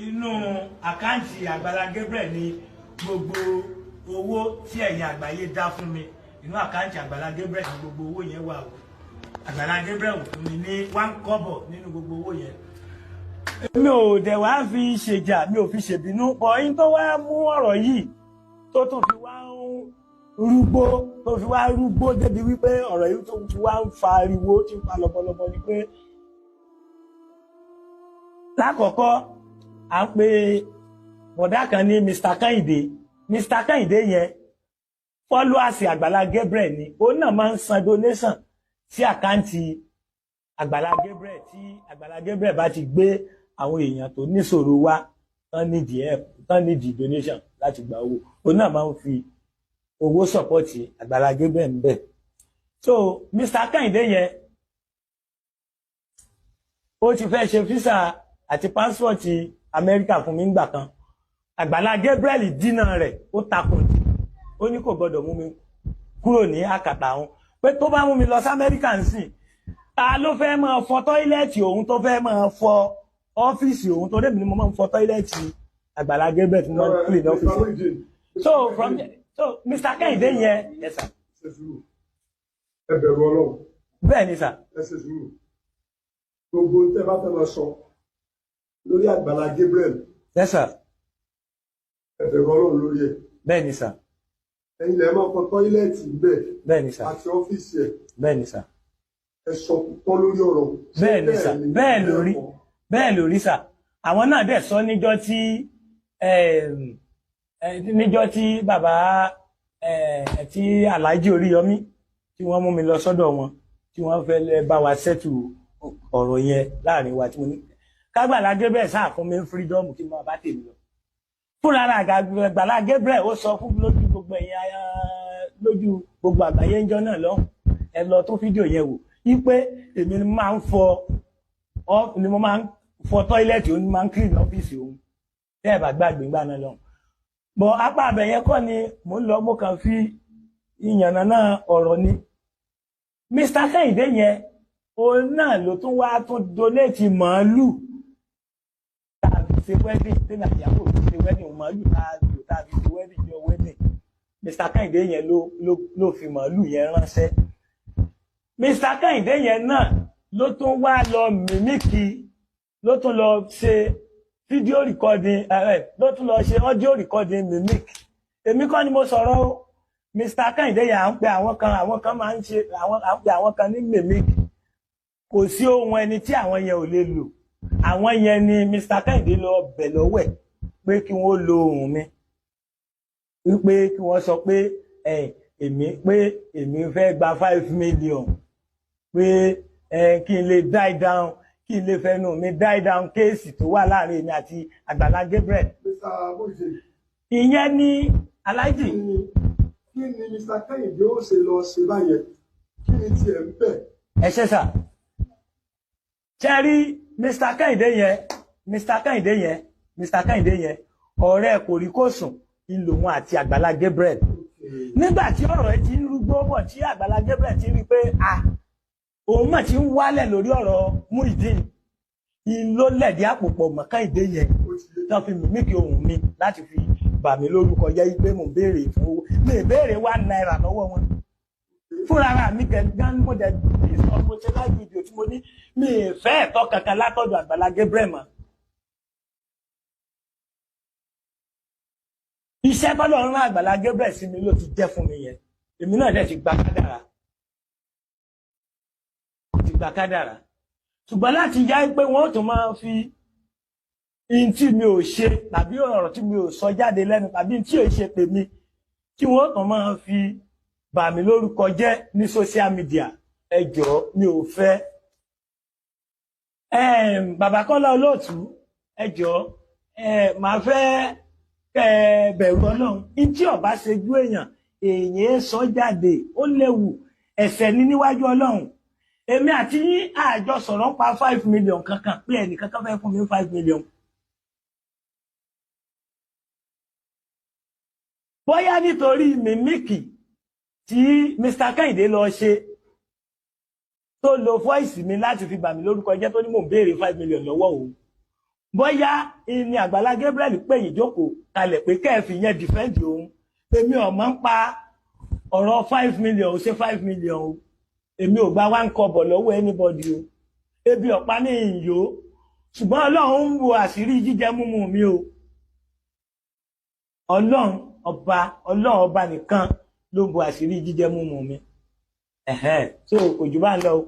Inú àkáǹtì Àgbàlá Gabriel ni gbogbo owó tí ẹ̀yin àgbáyé dá fún mi. Inú àkáǹtì Àgbàlá Gabriel ni gbogbo owó yẹn wà o. Àgbàlá Gabriel ò fún mi ní 1 kọ́bọ̀ nínú gbogbo owó yẹn. Mi ò dẹ̀ wá fi ṣèjà, mi ò fi ṣèbínú bọ̀. Yín tó wá mú ọ̀rọ̀ yìí tó tún fi wá ń rúgbó, tó fi wá rúgbó débi wípé ọ̀rọ̀ yìí tó fi wá ń fa ariwo tí ń fa lọ́bọ̀lọ́bọ̀ ni pé, lákọ̀ọ́kọ́, à ń pe bọ̀dá kan ní Mr. Kẹ́hìndé. Mr. Kẹ́hìndé yẹn, followers Àgbàlá Gabriel ni. Òun náà máa ń san donation sí àkáǹtì Àgbàlá Gabriel. Tí Àgbàlá Gabriel bá ti gbé àwọn èèyàn tó níṣòro wá, tán nídìí help, tán nídìí donation láti gba owó, òun náà máa ń fi owó support Àgbàlá Gabriel ń bẹ̀. So Mr. Kẹ́hìndé yẹn, ó ti fẹ́ ṣe visa àti passport Amẹ́ríkà fún mi ńgbà kan. Àgbàlá Gabriel dínà rẹ̀, ó takùn, ó ní kò gbọdọ̀ mú mi kúrò ní àkàtà òun, pé tó bá mú mi lọ sí Amẹ́ríkà ń sìn, ta ló fẹ́ máa fọ toilet òun, tó fẹ́ máa fọ ọ́fíìsì òun? Tó débi ni mo máa ń fọ toilet Àgbàlá Gabriel, tí mo máa ń clean ọ́fíìsì. So from there, so Mr. Kẹ́hìndé yẹn, yes sir. Ṣe sùúrù, ẹ bẹ̀rù Ọlọ́run. Bẹ́ẹ̀ ni sir. Ẹ ṣe sùúrù. Gbogbo tẹ́ bá fẹ́ máa sọ lórí Àgbàlá Gabriel, Yes sir. ẹ bẹ̀rù Ọlọ́run lórí ẹ̀. Bẹ́ẹ̀ ni sir. Ẹ̀yin lẹ máa fọ toilet ńbẹ̀ Bẹ́ẹ̀ ni sir. àti ọ́fíìsì ẹ̀. Bẹ́ẹ̀ ni sir. Ẹ sọ tọ́ lórí ọ̀rọ̀. Bẹ́ẹ̀ ni sir, bẹ́ẹ̀ lórí, bẹ́ẹ̀ lórí sir. Àwọn náà dẹ̀ sọ níjọ́ tí bàbá tí Alhaji Oríyọmí tí wọ́n mú mi lọ sọ́dọ̀ wọn, tí wọ́n fẹ́ lẹ́ bá wa settle ọ̀rọ̀ yẹn láàrin wa, tí mo ní kágbàlá Gabriel sáà fún mi ní freedom kí n máa bá tèmi lọ fúnra rẹ̀. Àgbàlá Gabriel ó sọ fún lójú gbogbo ẹ̀yin, lójú gbogbo àgbáyé ńjọ́ náà lọ́hùn, ẹ lọ tó fídíò yẹn wò, wípé èmi ni máa ń fọ ọ ni mo máa ń fọ toilet òun, máa ń clean ọ́fíìsì òun, tẹ́ ẹ̀ bá gbàgbé ńgbà náà lọ́hùn. Bọ̀ apá abẹ yẹn kọ́ ni mò ń lọ, mo kàn fi ìyànnà náà ọ̀rọ̀ ni. Mr. Kẹ́hìndé yẹn, òun náà ló tún wá tún donate màálù tá a fi ṣe wedding, tẹ́lẹ̀ àyàwó fi ṣe wedding. Màálù tá a lò, tá a fi ṣe wedding jọ wedding, Mr. Kẹ́hìndé yẹn ló fi màálù yẹn ránṣẹ́. Mr. Kẹ́hìndé yẹn náà ló tún wá lọ mimic, ló tún lọ ṣe video recording, ló tún lọ ṣe audio recording mimic. Èmi kọ́ ni mo sọ̀rọ̀ o. Mr. Kẹ́hìndé yẹn, à ń pe àwọn kan, àwọn kan máa ń ṣe àwọn, à ń pe àwọn kan ní mimic. Kò sí ohun ẹni tí àwọn yẹn ò lè lò. Àwọn yẹn ni Mr. Kẹ́hìndé lọ bẹ̀ lọ́wọ́ ẹ̀ pé kí wọ́n lo ohùn mi, wípé kí wọ́n sọ pé ẹ èmi, pé èmi fẹ́ gba 5 million, pé ẹ kí n lè die down, kí n lè fẹnu mi die down case tó wà láàrin èmi àti Àgbàlá Gabriel. Mr. Muyideen. Ìyẹn ní Aláàjì. Kí ni Mr. Kẹ́hìndé ó ṣe lọ ṣe báyẹn? Kí ni tiẹ̀ ń bẹ̀? Ẹ ṣe sà. Ṣe rí Mr. Kẹ́hìndé yẹn, Mr. Kẹ́hìndé yẹn, Mr. Kẹ́hìndé yẹn, ọ̀rẹ́ kòríkòsùn ìlò wọn àti Àgbàlá Gabriel. Nígbà tí ọ̀rọ̀ ẹ ti ń rúgbó bọ̀, tí Àgbàlá Gabriel ti rí pé à òun mà ti ń wálẹ̀ lórí ọ̀rọ̀ Muyideen, ìló lẹ̀dí àpò pọ̀ mọ́ Kẹ́hìndé yẹn, tán fi mimic ohùn mi láti fi bà mí lórúkọ jẹ́, pé mò ń béèrè fún owó. Mi ì béèrè ₦1 lọ́wọ́ wọn fúnra mi gẹ̀gán. Mo dẹ̀ sọ, mo ṣe live video tí mo ní mi ì fẹ́ ẹ̀tọ́ kankan látọ̀dọ̀ Àgbàlá Gabriel mọ́. Iṣẹ́ tọ́lọ̀ ń rán Àgbàlá Gabriel sí mi ló ti jẹ́ fún mi yẹn. Èmi náà dẹ̀ ti gba kádàrá, ti gba kádàrá. Ṣùgbọ́n láti yá pé wọ́n ó tún máa fi in tí mi ò ṣe tàbí ọ̀rọ̀ tí mi ò sọ jáde lẹ́nu tàbí tí ò ṣe tèmi, tí wọ́n tún máa fi bà mí lórúkọ jẹ́ ní social media, ẹ jọ̀ọ́, mi ò fẹ́. Bàbá Kọ́lá Olóòtú, ẹ jọ̀ọ́, màá fẹ́ kẹ́ ẹ bẹ̀rù Ọlọ́run. Ní tí ọba ṣe jú èèyàn, èèyàn sọ jáde, ó léwu, ẹ̀ṣẹ̀ ní níwájú Ọlọ́run. Èmi àti yín àjọ sọ̀rọ̀ ń pa 5 million kankan pé ẹnìkan kan fẹ́ fún mi 5 million. Bóyá nítorí mimic tí Mr. Kẹ́hìndé lọ ṣe, tó lo voice mi láti fi bà mí lórúkọ jẹ́, tó ní mò ń béèrè 5 million lọ́wọ́ òun. Bóyá ni Àgbàlá Gabriel pè yín jókòó kalẹ̀ pé kẹ́ẹ̀fì yẹn defend òun. Èmi ò mọ̀ ń pa ọ̀rọ̀ 5 million. Ó ṣe 5 million o. Èmi ò gba one kọ́bọ̀ lọ́wọ́ anybody o. Ebi ọ̀pá ní ìyó, ṣùgbọ́n Ọlọ́run ń wo àṣírí jíjẹ múmu mi o. Ọlọ́run ọba, Ọlọ́run ọba nìkan ló ń bo àṣírí jíjẹ múmu mi. Ẹ̀hẹ́n, so kò jù bá ń lọ o.